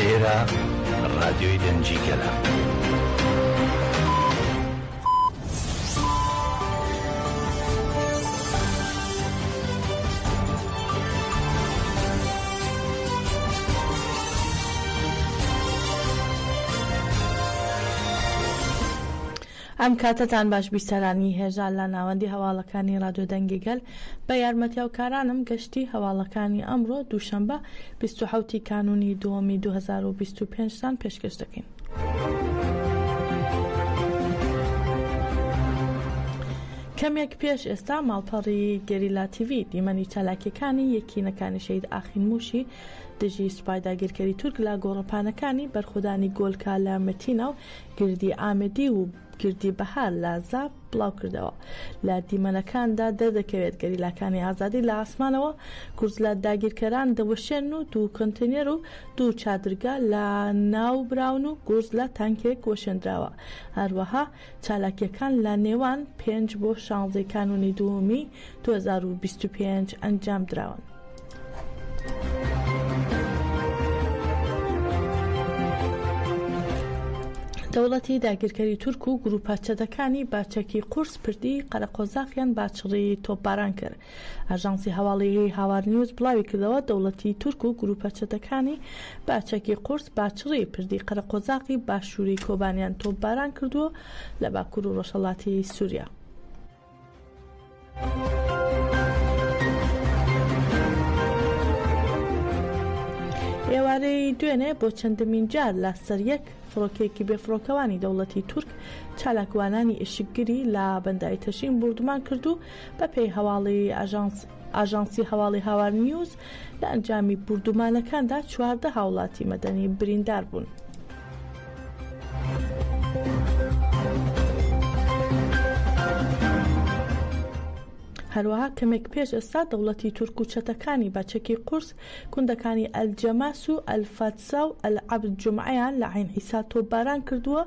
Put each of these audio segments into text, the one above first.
ئێرە ڕادیۆی دەنگی گەلە. ئەم کاتەتان باش بیسەرانی هێژا لە ناوەندی هەواڵەکانی ڕادیۆ دەنگی گەل بە یارمەتی هاوکارانم گەشتی هەواڵەکانی ئەمڕۆ دووشەمبە 27 ی کانوونی دووەمی 2025 تان پێشکەش دەکەین. کەمێک پێش ئێستا ماڵپەڕی گەریلا تیڤی دیمەنی چالاکیەکانی یەکینەکانی شەهید ئاخین موشی دژی سوپای داگیرکەری تورک لە گۆڕەپانەکانی بەرخۆدانی گۆلکا لە مەتینا و گردی ئامێدی و گردی بەهار لە زاپ بڵاوکردەوە. لە دیمەنەکاندا دەردەکەوێت گەریلاکانی ئازادی لە ئاسمانەوە گورز لە داگیرکەران دەوەشێنن و دوو کۆنتێنەر و دوو چادرگا لە ناو براون و گورز لە تانکێک وەشێندراوە. هەروەها چالاکییەکان لە نێوان پێنج بۆ شانزەی کانوونی دووەمی 2025 ئەنجامدراون. دەوڵەتی داگیرکەری تورک و گروپە چەتەکانی بە چەکی قورس پردی قەرەقۆزاخیان بە چڕی تۆپباران کرد. ئاژانسی هەواڵیی هاوار نیوز بڵاویکردەوە، دەوڵەتی تورک و گروپە چەتەکانی بە چەکی قورس بە چڕی پردی قەرەقۆزاخی باشووری کۆبانیان تۆپباران کردووە لە باکوور و ڕۆژهەڵاتی سووریا. ئێوارەی دوێنێ بۆ چەندەمین جار لە سەر یەک فڕۆکەیەکی بێفڕۆکەوانی دەوڵەتی تورک چالاکوانانی ئیشکگری لە بەنداوی تەشرین بوردومان کرد و بەپێی هەواڵی ئاژانسی هەواڵی هاوار نیوز لە ئەنجامی بوردومانەکاندا 14 هاوڵاتی مەدەنی بریندار بوون. هەروەها کەمێک پێش ئێستا دەوڵەتی تورک و چەتەکانی بە چەکی قورس گوندەکانی ئەلجەماس و ئەلفاتسا و ئەلعەبد جومعەیان لە عەین عیسا تۆپباران کردووە،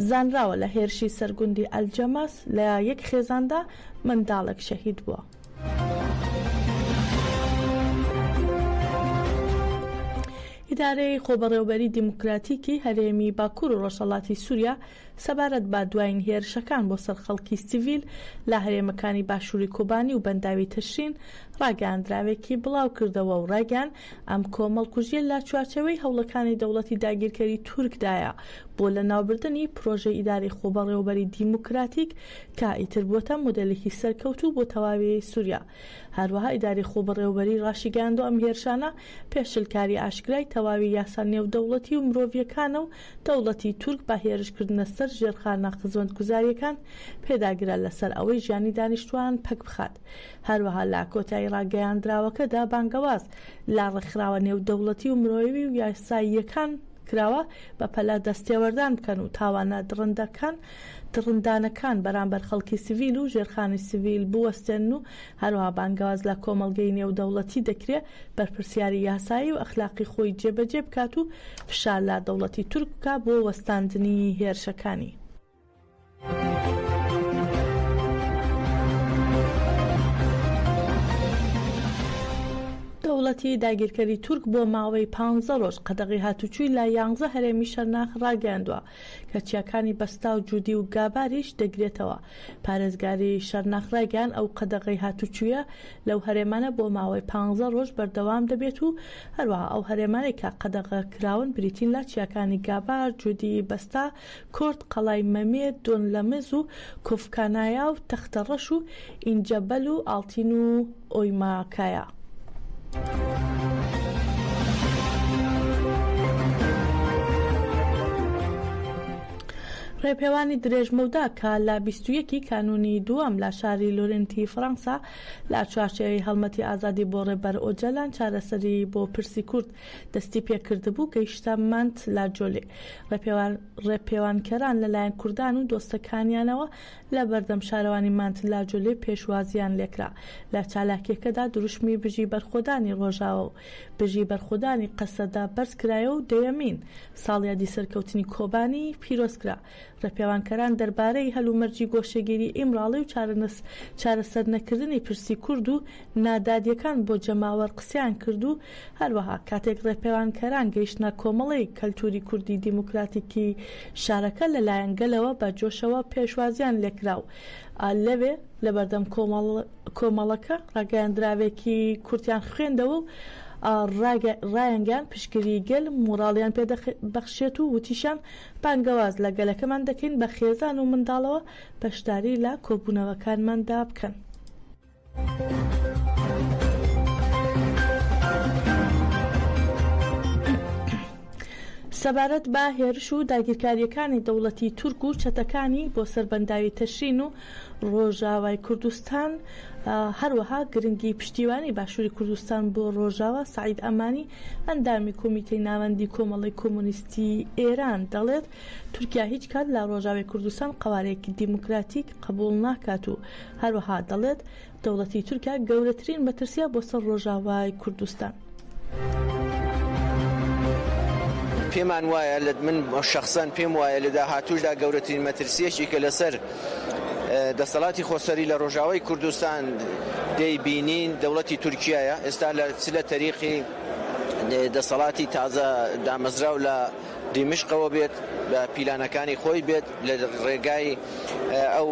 زانراوە لە هێرشی سەر گوندی ئەلجەماس لە یەک خێزاندا منداڵێک شەهید بووە. ئیدارەی خۆبەڕێوەبەری دیموکراتیکی هەرێمی باکوور و ڕۆژهەڵاتی سووریا سەبارەت بە دوایین هێرشەکان بۆ سەر خەڵکی سیڤیل لە هەرێمەکانی باشووری کۆبانی و بەنداوی تشرین ڕاگەیاندراوێکی بڵاوکردەوە و ڕایگەیاند، ئەم کۆمەڵکوژییە لە چوارچێوەی هەوڵەکانی دەوڵەتی داگیرکەری تورکدایە بۆ لەناوبردنی پرۆژەی ئیدارەی خۆبەڕێوەبەری دیموکراتیک کە ئیتر بووەتە مۆدێلێکی سەرکەوتوو بۆ تەواوی سوریا. هەروەها ئیدارەی خۆبەڕێوەبەری ڕاشیگەیاندووە ئەم هێرشانە پێشلکاری ئاشکرای تەواوی یاسا نێودەوڵەتی و مرۆڤییەکانە و دەوڵەتی تورک بە هێرشکردنە سەر ژێرخانە خزمەتگوزارییەکان پێداگرە لەسەر ئەوەی ژیانی دانیشتووان پەک بخات. هەروەها لە کۆتایی ڕاگەیاندراوەکەدا بانگەواز لە ڕێکخراوە نێودەوڵەتی و مرۆیی و یاساییەکان کراوە بەپەلە دەستێوەردان بکەن و تاوانە دڕندەکان دڕندانەکان بەرامبەر خەڵکی سڤیل و ژێرخانی سڤیل بوەستێنن و هەروەها بانگەواز لە کۆمەڵگەی نێودەوڵەتی دەکرێ بەرپرسیاری یاسایی و ئەخلاقی خۆی جێبەجێ بکات و فشار لە دەوڵەتی تورک بکا بۆ وەستاندنی هێرشەکانی. دەوڵەتی داگیرکەری تورک بۆ ماوەی پانزە ڕۆژ قەدەغەی هاتوچوی لە یانزە هەرێمی شەرناخ ڕاگەیاندوە کە چیاکانی بەستا و جودی و گاباریش دەگرێتەوە. پارێزگاری شەرناخ ڕایگەیاند ئەو قەدەغەی هاتوچویە لەو هەرێمانە بۆ ماوەی پانزە ڕۆژ بەردەوام دەبێت و هەروەها ئەو هەرێمانەی کە قەدەغە کراون بریتین لە چیاکانی گابار، جودی، بەستا، کۆرت، قەڵای مەمێ، دۆنلەمز و کۆفکانایا و تەختە ڕەش و ئینجەبەل و ئاڵتین و ئۆیماکایا. ڕێپێوانی درێژمەودا کە لە 21 ی کانوونی دووەم لە شاری لورنتی فەڕەنسا لە چوارچێوەی هەڵمەتی ئازادی بۆ ڕێبەر ئۆجەلان چارەسەری بۆ پرسی کورد دەستی پێکردبوو گەیشتە مانت لا جۆلی. ڕێپێوانکەران لەلایەن کوردان و دۆستەکانیانەوە لە بەردەم شارەوانی مانت لا جۆلی پێشوازییان لێکرا. لە چالاکییەکەدا دروشمی بژی بەرخۆدانی ڕۆژاوا و بژی بەرخۆدانی قەسەدە بەرزکرایەوە و دەیەمین ساڵیادی سەرکەوتنی کۆبانی پیرۆزکرا. ڕێپێوانکەران دەربارەی هەلومەرجی گۆشەگیری ئیمراڵی و چارەسەرنەکردنی پرسی کورد و نادادییەکان بۆ جەماوەر قسەیان کرد و هەروەها کاتێک ڕێپێوانکەران گەیشتنە کۆمەڵەی کەلتوری کوردی دیموکراتیکی شارەکە لەلایەن گەلەوە بە جۆشەوە پێشوازیان لێکرا و لەوێ لەبەردەم کۆمەڵەکە ڕاگەیاندراوێکی کورتیان خوێندەوە و ڕایانگەیاند پشتگیری گەل مۆڕاڵیان پێدەبەخشێت و وتیشیان بانگەواز لە گەلەکەمان دەکەین بە خێزان و منداڵەوە بەشداری لە کۆبوونەوەکانماندا بکەن. سەبارەت بە هێرش و داگیرکارییەکانی دەوڵەتی تورک و چەتەکانی بۆ سەر بەنداوی تشرین و ڕۆژاوای کوردستان، هەروەها گرنگی پشتیوانی باشووری کوردستان بۆ ڕۆژاوا، سەعید ئەمانی، ئەندامی کۆمیتەی ناوەندی کۆمەڵەی کۆمۆنیستی ئێران دەڵێت، تورکیا هیچ کات لە ڕۆژاوای کوردستان قەوارەیەکی دیموکراتیک قبوڵ ناکات و هەروەها دەڵێت، دەوڵەتی تورکیا گەورەترین مەترسییە بۆ سەر ڕۆژاوای کوردستان. پێمان وایە لە من شەخسەن پێم وایە لە داهاتووشدا گەورەترین مەترسییەکی کە لەسەر دەسەڵاتی خۆسەری لە ڕۆژاوای کوردستان دەیبینین دەوڵەتی تورکیایە ئێستا لە چ لە تەریقی دەسەڵاتی تازە دامەزراو لە دیمەشقەوە بێت بە پیلانەکانی خۆی بێت لە ڕێگای ئەو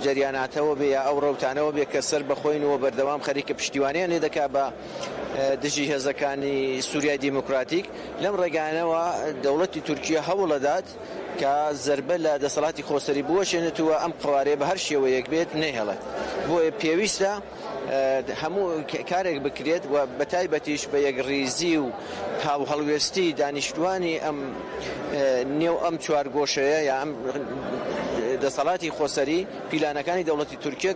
جەریاناتەوە بێ یا ئەو ڕەوتانەوە بێ کە سەر بەخۆین و بەردەوام خەریکە پشتیوانیان لێ دەکا بە دژی هێزەکانی سووریای دیموکراتیک لەم ڕێگانەوە دەوڵەتی تورکیا هەوڵەدات کە زربە لە دەسەڵاتی خۆسەری بوەشێنێت و ئەم قوارەیە بە هەر شێوەیەک بێت نەهێڵێت بۆیە پێویستە هەموو کارێک بکرێت و بەتایبەتیش بە یەکڕیزی و هاوهەڵوێستی دانیشتوانی ئەم نێو ئەم چوارگۆشەیە یا ئەم دەسەڵاتی خۆسەری پیلانەکانی دەوڵەتی تورکیە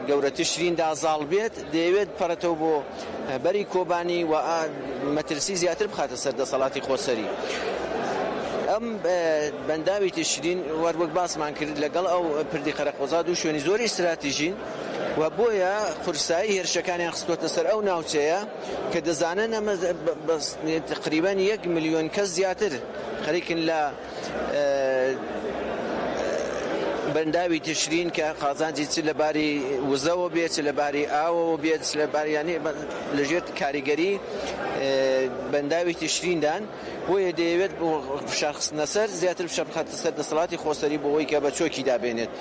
گەورە تشریندا زاڵ بێت دەیەوێت پەڕێتەوە بۆ بەری کۆبانی و مەترسی زیاتر بخاتە سەر دەسەڵاتی خۆسەری. ئەم بەنداوی تشرین وەک باسمان کرد لەگەڵ ئەو پردی قەرەقۆزا دوو شوێنی زۆر ئیستراتیژین و بۆیە قورسایی هێرشەکانیان خستووەتە سەر ئەو ناوچەیە کە دەزانن ئەمە تقریبا یەک ملیۆن کەس زیاتر خەریکن لە بەنداوی تشرین کە قازانجی چ لە باری وزەوە بێت چ لە باری ئاوەوە بێت چ لە باریانی لەژێر کاریگەری بەنداوی تشریندان بۆیە دەیەوێت بۆ فشار خستنە سەر زیاتر فشار بخاتە سەر دەسەڵاتی خۆسەری بۆ ئەوەی کە بە چۆکیدا بێنێت.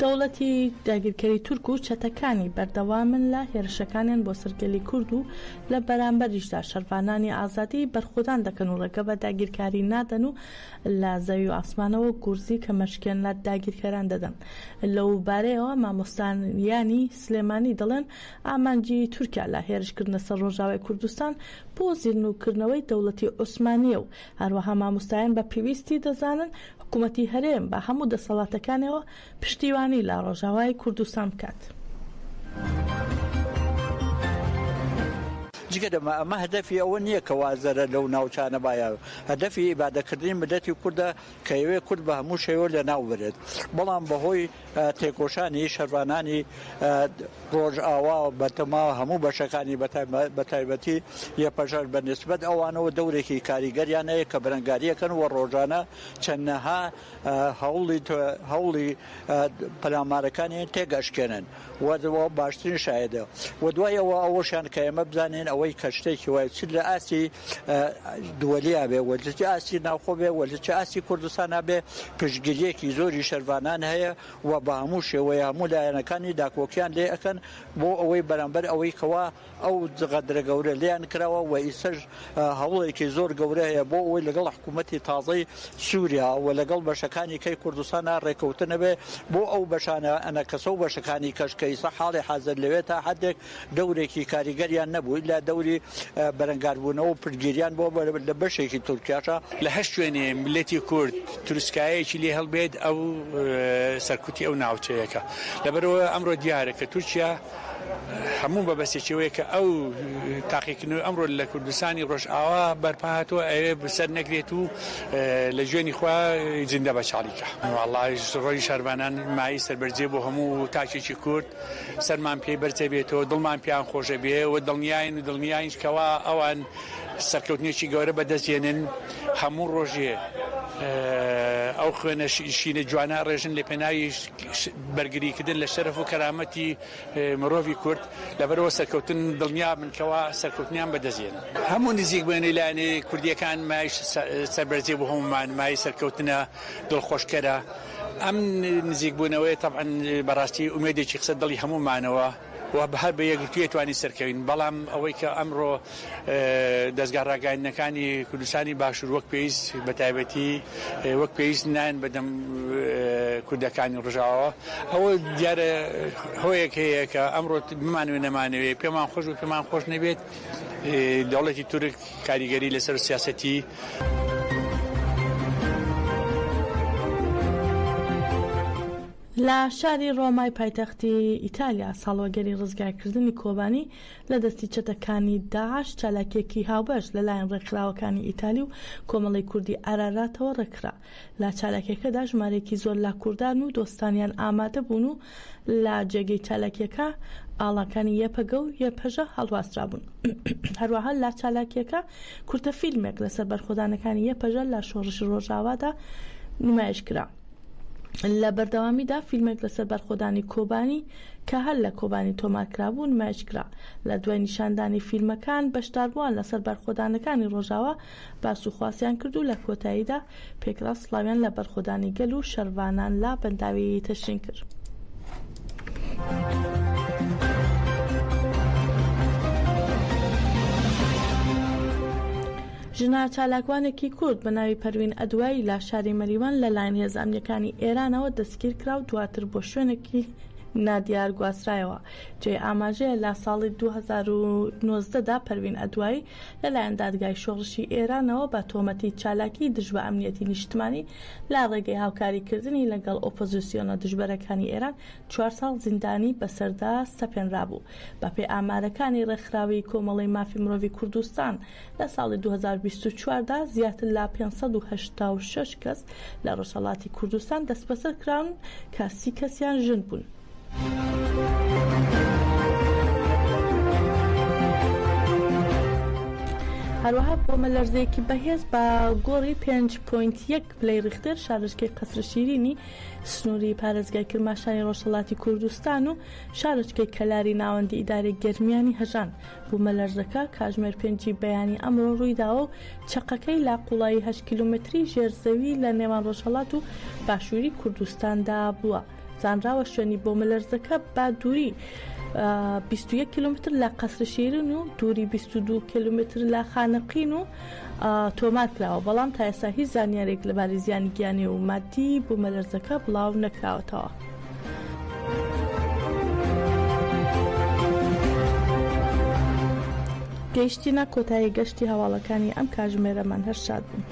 دەوڵەتی داگیرکەری تورک و چەتەکانی بەردەوامن لە هێرشەکانیان بۆ سەر گەلی کورد و لە بەرامبەریشدا شەرڤانانی ئازادی بەرخۆدان دەکەن و ڕێگە بە داگیرکاری نادەن و لە زەوی و ئاسمانەوە گورزی کەمەرشکێن لە داگیرکەران دەدەن. لەو بارەیەوە مامۆستایانی سلێمانی دەڵێن، ئامانجی تورکیا لە هێرشکردنە سەر ڕۆژاوای کوردستان بۆ زیندووکردنەوەی دەوڵەتی عوسمانییە و هەروەها مامۆستایان بە پێویستی دەزانن حکومەتی هەرێم بە هەموو دەسەڵاتەکانیەوە پشتیوانی لە ڕۆژاوای کوردستان بکات. جگە لەمە ئەمە هەدەفی ئەوە نییە کە وا زەرەر لەو ناوچانە بایە، هەدەفی ئیبادەکردنی میللەتی کوردە کە ئەیەوێت کورد بە هەموو شێوە لەناو بەرێت، بەڵام بەهۆی تێکۆشانی شەرڤانانی ڕۆژئاوا بە تەما هەموو بەشەکانی بە تایبەتی یەپەژە بە نیسبەت ئەوانەوە دەورێکی کاریگەریان هەیە کە بەرەنگاریەکەن و ڕۆژانە چەندەها هەوڵی هەوڵی پەلامارەکانی تێک ئەشکێنن و باشترین شایدە و دوای ئەوە ئەوەشیان کە ئێمە بزانین ئەوەی کە شتێکی وای چ لە ئاستی دووەلیا بێ و لە چ ئاستی ناوخۆ بێ و لە چ ئاستی کوردستانا بێ پشتگیریەکی زۆری شەرڤانان هەیە و بە هەموو شێوەیە هەموو لایەنەکانی داکۆکیان لێ ئەکەن بۆ ئەوەی بەرامبەر ئەوەی کەوا ئەو غەدرە گەورە لێیان کراوە و ئیستەش هەوڵێکی زۆر گەورە هەیە بۆ ئەوەی لەگەڵ حکوومەتی تازەی سووریا و لەگەڵ بەشەکانی کەی کوردستانا ڕێکەوتن هەبێ بۆ ئەو بەشانە ئەنەکەسە و بەشەکانی کەش کە ئیستا حاڵی حازر لەوێ تا حەدێک دەورێکی کاریگەریان نەبوو ئیلا دەوری بەرەنگاربوونەوە و پشتگیریان بۆ لە بەشێکی تورکیاشا. لە هەر شوێنێ میللەتی کورد تروسکایەکی لێ هەڵبێت ئەو سەرکوتی ئەو ناوچەیەکە. لەبەرئەوە ئەمڕۆ دیارە کە تورکیا. هەموو مەبەستێکی ئەوەیە کە ئەو تاقیکردنەوەی ئەمڕۆ لە کوردستانی ڕۆژئاوا بەرپا هاتووە ئەوێ بەسەر نەگرێت و لە جوێنی خوا زیندە بە چاڵی کە. وەڵا ڕۆژی شاربانان مایەی سەربەرزیە بۆ هەموو تاکێکی کورد سەرمان پێی بەرزە بێتەوە دڵمان پێیان خۆشە بێ و دڵنیاین و دڵنیاین کەوا ئەوان سەرکەوتنێکی گەورە بەدەست دێنن هەموو ڕۆژێ ئەو خوێنە شینە جوانە ڕێژن لە پێناوی بەرگریکردن لە شەرەف و کەرامەتی مرۆڤی کورد، لەبەرئەوە سەرکەوتن دڵنیابن کەوا سەرکەوتنیان بەدەستدێنن. هەموو نزیک بوێنەی لایەنە کوردییەکان مایەی سەربەرزیە بۆ هەموومان، مایەی سەرکەوتنە، دڵخۆشکەرە. ئەم نزیکبوونەوەیە تەبعەن بەڕاستی ئومێدێکی خستە دڵی هەموومانەوە و هەر بە یەکگرتوویی توانی سەرکەوین، بەڵام ئەوەی کە ئەمڕۆ دەزگا ڕاگەیاندنەکانی کوردستانی باشوور وەک پێویست بە تایبەتی وەک پێویست نایەن بەدەم کوردەکانی ڕژاوە ئەوە دیارە هۆیەک هەیە کە ئەمڕۆ بمانەوێ نەمانەوێ پێمان خۆش و پێمان خۆش نەبێت دەوڵەتی تورک کاریگەری لەسەر سیاسەتی لە شاری ڕۆمای پایتەختی ئیتالیا ساڵوەگەری ڕزگارکردنی کۆبانی لە دەستی چەتەکانی داعش چالاکییەکی هاوبەش لەلایەن ڕێکخراوەکانی ئیتالی و کۆمەڵەی کوردی ئاراراتەوە ڕێکخرا. لە چالاکیەکەدا ژمارەیەکی زۆر لە کوردان و دۆستانیان ئامادە بوون و لە جێگەی چالاکیەکە ئاڵاکانی یەپەگە و یەپەژە هەڵواسرابوون. هەروەها لە چالاکیەکە کورتە فیلمێک لەسەر بەرخۆدانەکانی یەپەژە لە شۆڕشی ڕۆژاوادا نمایش کرا. لە بەردەوامیدا فیلمێک لەسەر بەرخۆدانی کۆبانی کە هەر لە کۆبانی تۆمارکرابوو نمایشکرا. لە دوای نیشاندانی فیلمەکان بەشداربووان لەسەر بەرخۆدانەکانی ڕۆژاوا باس و خواسیان کرد و لە کۆتاییدا پێکڕا سڵاویان لە بەرخۆدانی گەل و شەرڤانان لە بەنداوی تشرین کرد. ژنە چالاکوانێکی کورد بە ناوی پەروین ئەدوایی لە شاری مەریوان لەلایەن هێزە ئەمنییەکانی ئێرانەوە دەستگیرکرا و دواتر بۆ شوێنێکی نادیار گواسترایەوە. جێی ئاماژەیە لە ساڵی 2019 دا پەروین ئەدوایی لەلایەن دادگای شۆڕشی ئێرانەوە بە تۆمەتی چالاکی دژ بە ئەمنیەتی نیشتمانی لە ڕێگەی هاوکاریکردنی لەگەڵ ئۆپۆزیسیۆنە دژبەرەکانی ئێران چوار ساڵ زیندانی بەسەردا سەپێنرابوو. بەپێی ئامارەکانی ڕێکخراوی کۆمەڵەی مافی مرۆڤی کوردستان لە ساڵی 2024 دا زیاتر لە 586 کەس لە ڕۆژهەڵاتی کوردستان دەستبەسەر کراون کە سی کەسیان ژن بوون. هەروەها بوومەلەرزەیەکی بەهێز بە گۆڕی 5.1 پلەی ڕیختەر شارۆچکەی قەسرشیرینی سنووری پارێزگای کرماشانی ڕۆژهەڵاتی کوردستان و شارۆچکەی کەلاری ناوەندی ئیدارەی گەرمیانی هەژاند. بوومەلەرزەکە کاژمێر پێنجی بەیانی ئەمڕۆ ڕوویداوە و چەقەکەی لە قوڵایی هەشت کیلۆمەتری ژێر زەوی لە نێوان ڕۆژهەڵات و باشووری کوردستاندا بووە. زانراوە شوێنی بۆمەلەرزەکە بە دووری 21 کیلۆمەتر لە قەسرشیرین و دووری 22 کیلۆمەتر لە خانەقین و تۆمار کراوە، بەڵام تا ئێستا هیچ زانیارییەک لەبارەی زیانی گیانی و ماددی بوومەلەرزەکە بڵاو نەکراوەتەوە. گەیشتینە کۆتایی گەشتی هەواڵەکانی ئەم کاژمێرەمان هەر شاد بن.